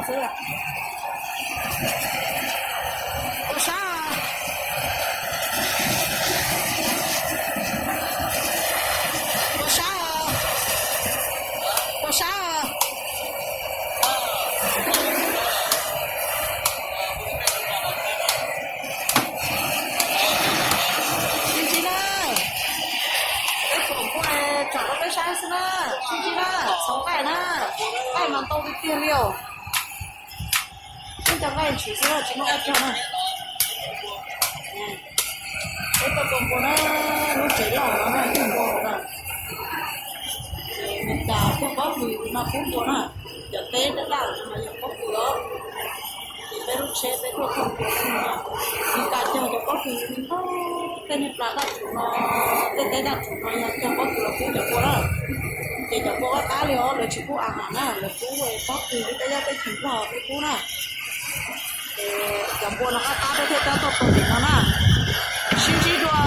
Ua sab, ua sab, ua sab. Sib ntsib na, peb tuaj kuj tsam rau peb saib xwb na, sib ntsib na, txhoov qaij na, qaij mas ntau tiag tiag li os. Peb cov nqaij ntshis xwb tsis muaj dab tsi na. Peb tuaj tua npua na, lub tsev loj no na, twb npua na. Ces Meskas tuaj pob kws mas pub npua na, cov teb daj daj no mas yog pob kws os. Ces peb lub tsheb peb tuaj thauj npua xwb no. Meskas cog cov pob kws ntau, tej niag plas daj tsum no, tej teb daj tsum no yog cog pob kws los pub cov npua na. Ces cov npua qab qab li os, lawv tsis pub a has na, lawv pub pob kws li tej yaj tej cim nplog peb pub na. Ces cov npua no qab qab peb thiaj tab tuaj tua tim no na. Sib ntsib dua